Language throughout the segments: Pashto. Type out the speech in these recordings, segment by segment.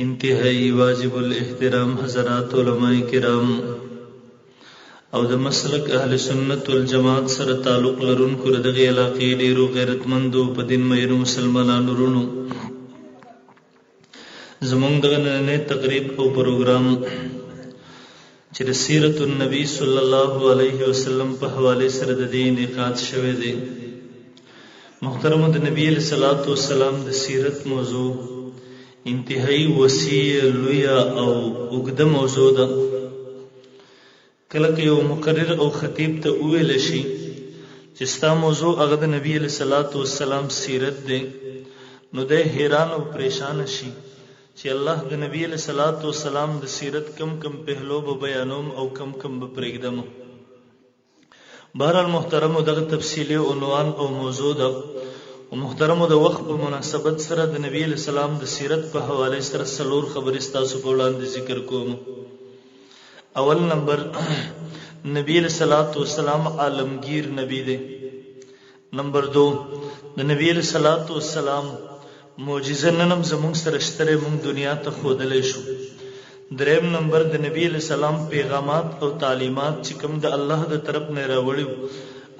انتهایی واجب الاحترام حضرات علماء کرام او د مسلک اهل سنت والجماعت سره تعلق لرونکو د دغې علاقې ډېرو غیرتمندو په دین مینو مسلمانانو وروڼو، زمونږ دغه نننی تقریب او پروګرام چې د سیرت النبی صلی الله علیه وسلم په حواله سره د دې انعقاد شوی دی، محترم، د نبی علیہ الصلوۃ والسلام د سیرت موضوع انتهایی وسیع، لویه او اوږده موضوع ده. کله که یو مقرر او خطیب ته وویل شي چې ستا موضوع هغه د نبی علیہ الصلوۃ والسلام سیرت دی، نو دی حیران او پریشان شي چې الله د نبی علیہ الصلوۃ والسلام د سیرت کم کم پهلو به بیانوم او کم کم به پرېږدم. بهرحال محترم، دغه تفصیلی عنوان او موضوع ده او محترم، د وخت په مناسبت سره د نبی علیہ السلام د سیرت په حواله سره څلور خبرې ستاسو په وړاندې ذکر کوم. اول نمبر، نبی علیہ الصلوۃ والسلام عالمگیر نبی دی. نمبر 2، د نبی علیہ الصلوۃ والسلام معجزه ننم زمونږ سره شتره، مونږ دنیا ته ښودلی شو. دریم نمبر، د نبی علیہ السلام پیغامات او تعلیمات چې کوم د الله د طرف نه راوړي،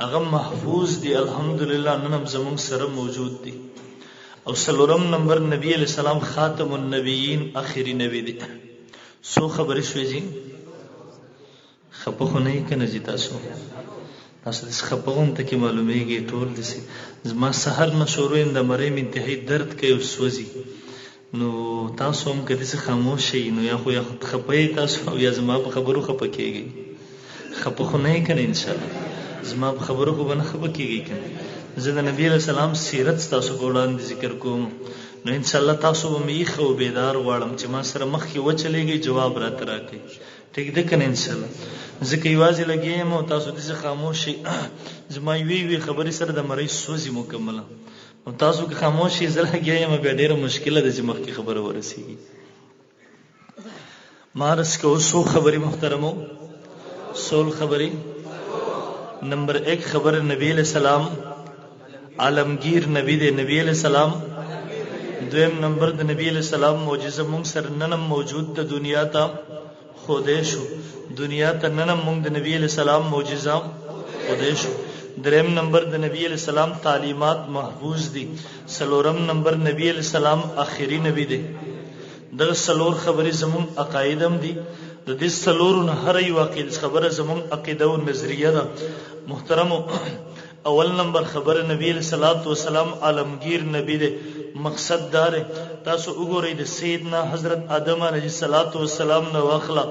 هغه محفوظ دي، الحمدلله ننم زمونږ سره موجود دي. او څلورم نمبر، نبی علیہ السلام خاتم النبیین، اخري نبی دی. څو خبرې شوې جی؟ خپه خو نه یې کنه جی؟ تاسو داسې خپه غونته کې معلومیږي ټول داسې. زما سحر نه شروع یم، د مرۍ مې انتهایی درد کوي او سوځي، نو تاسو هم که داسې خاموش شئ نو یا خو یا خپه یې تاسو او یا زما په خبرو خپه کېږئ. خپه خو نه یې کنه؟ انشاءالله زما په خبرو خو به نه خپه کېږئ کنه؟ زه د نبی علیه السلام سیرت ستاسو په وړاندې ذکر کوم، نو انشاءالله تاسو به مې یخ او بیدار غواړم چې ما سره مخکې وچلېږئ، جواب راته راکړئ. ټیک ده کنه؟ انشاءالله. ځکه یوازې لګیا یم او تاسو داسې خاموش شئ، زما یوې یوې خبرې سره د مرۍ سوځي مکمله، نو تاسو که خاموش شئ، زه لګیا یم، بیا ډېره مشکله ده چې مخکې خبره ورسېږي. ما عرض کوو، څو خبرې محترمو؟ سول خبرې. نمبر 1 خبر، نبی علیہ السلام عالمگیر نبی دی، نبی علیہ السلام. دویم نمبر، د نبی علیہ السلام معجزه مونږ سره ننم موجود د دنیا ته ښودی شو، دنیا ته ننم مونږ د نبی علیہ السلام معجزه ښودی شو. دریم نمبر، د نبی علیہ السلام تعلیمات محفوظ دي. څلورم نمبر، نبی علیہ السلام آخري نبی دی. دغه څلور خبرې زمونږ عقاید هم دي. د دې څلورو نه هر یو عقیده خبره زمونږ عقیده او نظریه ده. محترمو، اول نمبر خبره، نبی علیہ الصلوۃ والسلام عالمگیر نبی دی. مقصد دار، تاسو وګورئ، د سیدنا حضرت آدم علیه الصلاۃ والسلام نو واخله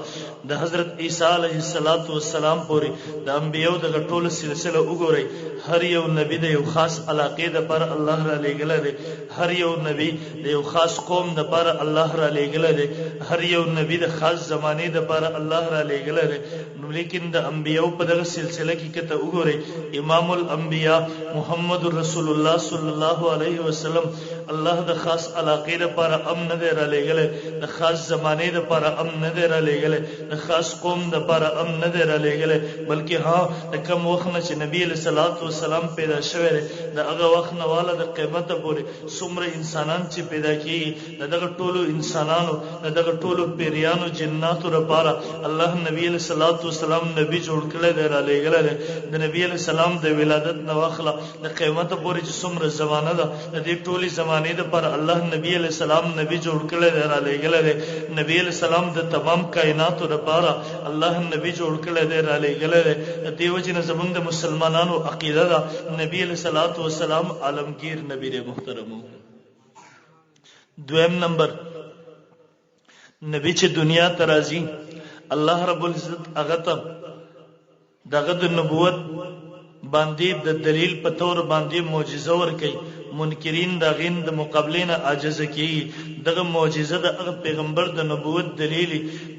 د حضرت عیسی علیه الصلاۃ والسلام پورې د انبیو د ټولو سلسله وګورئ، هر یو نبی د یو خاص علاقې د پر الله را لېږلی دی، هر یو نبی د یو خاص قوم د پر الله را لېږلی دی، هر یو نبی د خاص زمانې د پر الله را لېږلی دی. نو لیکن د انبیو په دغه سلسله کې کته وګورئ، امام الانبیاء محمد رسول الله صلی الله علیه وسلم الله د خاص علاقې لپاره ام نه دی را لېږلی، د خاص زمانې لپاره ام نه دی را لېږلی، د خاص قوم لپاره ام نه دی را لېږلی، بلکې ها د کم وخت نه چې نبی علیه الصلاۃ والسلام پیدا شوی دی، د هغه وخت نه واله د قیامت پورې څومره انسانان چې پیدا کیږي، د دغه ټولو انسانانو، د دغه ټولو پیریانو، جناتو لپاره الله نبی علیه الصلاۃ والسلام نبی جوړ کړی دی، را لېږلی دی. د نبی علیه السلام د ولادت نه واخله د قیامت پورې چې څومره زمانه ده، د دې ټولې زمانې لپاره الله نبی علیه السلام نبی جوړ کړی دی، را لېږلی دی. نبی علیه السلام د تمام کائناتو لپاره الله نبی جوړ کړی دی، را لېږلی دی. د دې وجې نه زمونږ د مسلمانانو عقیده ده، نبی علیه الصلاۃ والسلام عالمگیر نبی دی. محترمو، دویم نمبر، نبی چې دنیا ته راځي، الله رب العزت هغه ته دغه د نبوت باندې د دلیل په تور باندې معجزه ورکوي. منکرین د غین د مقابلې نه عاجز کیږي. دغه معجزه د هغه پیغمبر د نبوت دلیل.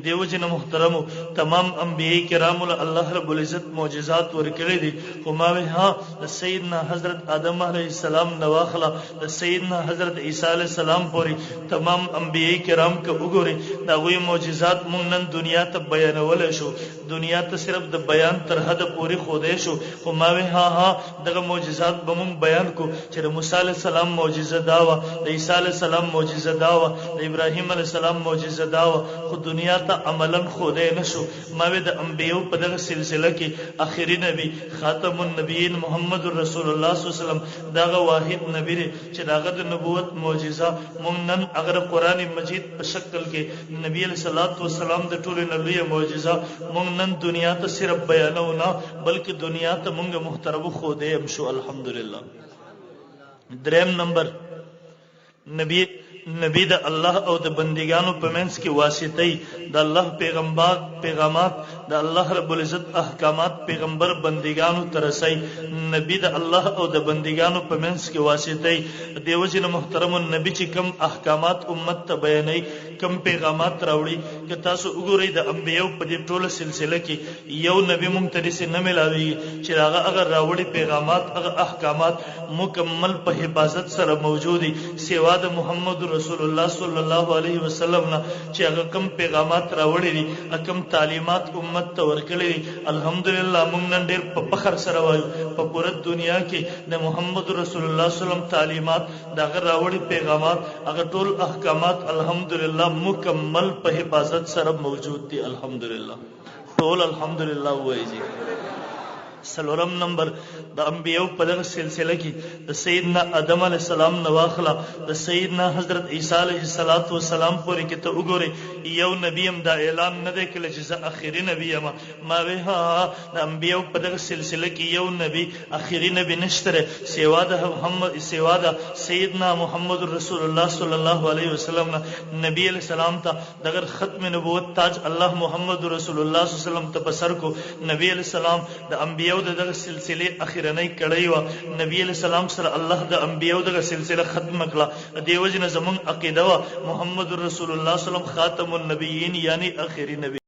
دیو جن محترمو، تمام انبیاء کرامو له الله رب العزت معجزات ورکړي دي، خو ما وی ها د سیدنا حضرت آدم علیه السلام نه واخله د سیدنا حضرت عیسی علیه السلام پورې تمام انبیاء کرام که وګوري، د هغوی معجزات مونږ نن دنیا ته بیانولی شو، دنیا ته صرف د بیان تر حده پورې ښودی شو. خو ما وی ها ها دغه معجزات به مونږ بیان کو چې د موسی علیه السلام معجزه دا وه، د عیسی علیه السلام معجزه دا وه، د ابراهیم علیه السلام معجزه دا وه، خو دنیا ته عملا ښودی نه شو. ما وی د انبیو په دغه سلسله کې اخري نبی خاتم النبیین محمد رسول الله صلی الله علیه وسلم دغه واحد نبی دی چې د هغه د نبوت معجزه مونږ نن هغه د قرآن مجید په شکل کې نبی علیه الصلاة والسلام د ټولو نه لویه معجزه مونږ نن دنیا ته صرف بیانو نه، بلکې دنیا ته مونږ محترم ښودی هم شو، الحمدلله. دریم نمبر، نبی د الله او د بندګانو په منځ کې واسطه، د الله پیغمبر پیغامات، د الله رب العزت احکامات پیغمبر بندګانو ته رسي. نبی د الله او د بندګانو په منځ کې واسطه. دیو جن محترم، نبی چې کم احکامات امت ته بیانوي، کم پیغامات راوړي، که تاسو وګورئ د انبیو په دې ټوله سلسله کې یو نبی مونږ ته داسې نه ملاویږي چې هغه هغه راوړي پیغامات، هغه احکامات مکمل په حفاظت سره موجود دي، سوا د محمد رسول الله صلی الله علیه وسلم نه، چې هغه کم پیغامات راوړي دي، کم تعلیمات امت ته ورکړي دي، الحمدلله مونږ نن ډیر په فخر سره وایو په پوره دنیا کې د محمد رسول الله صلی الله علیه وسلم تعلیمات، د هغه راوړي پیغامات، هغه ټول احکامات الحمدلله مکمل په حفاظت سره موجود دي، الحمدلله. ټول الحمدلله وایي. څلورم نمبر، د انبیو په دغه سلسله کې د سیدنا ادم علیه السلام نه واخله د سیدنا حضرت عیسی علیه الصلاۃ والسلام پورې کې ته وګورې، یو نبی هم دا اعلان نه دی کړی چې زه اخري نبی یم. ما وی ها د انبیو په دغه سلسله کې یو نبی اخري نبی نشته سوا د محمد، سوا د سیدنا محمد رسول الله صلی الله علیه وسلم نه. نبی علیہ السلام ته دغه ختم نبوت تاج الله محمد رسول الله صلی الله علیه وسلم ته په سر کو. نبی علیہ السلام د انبیو د دغه سلسله اخیرنۍ کړۍ و. نبی علیہ السلام سره الله د انبیو دغه سلسله ختم کړه. دیو جن زمون عقیده وا محمد رسول الله صلی الله علیه وسلم خاتم النبیین، یعنی اخیری نبی.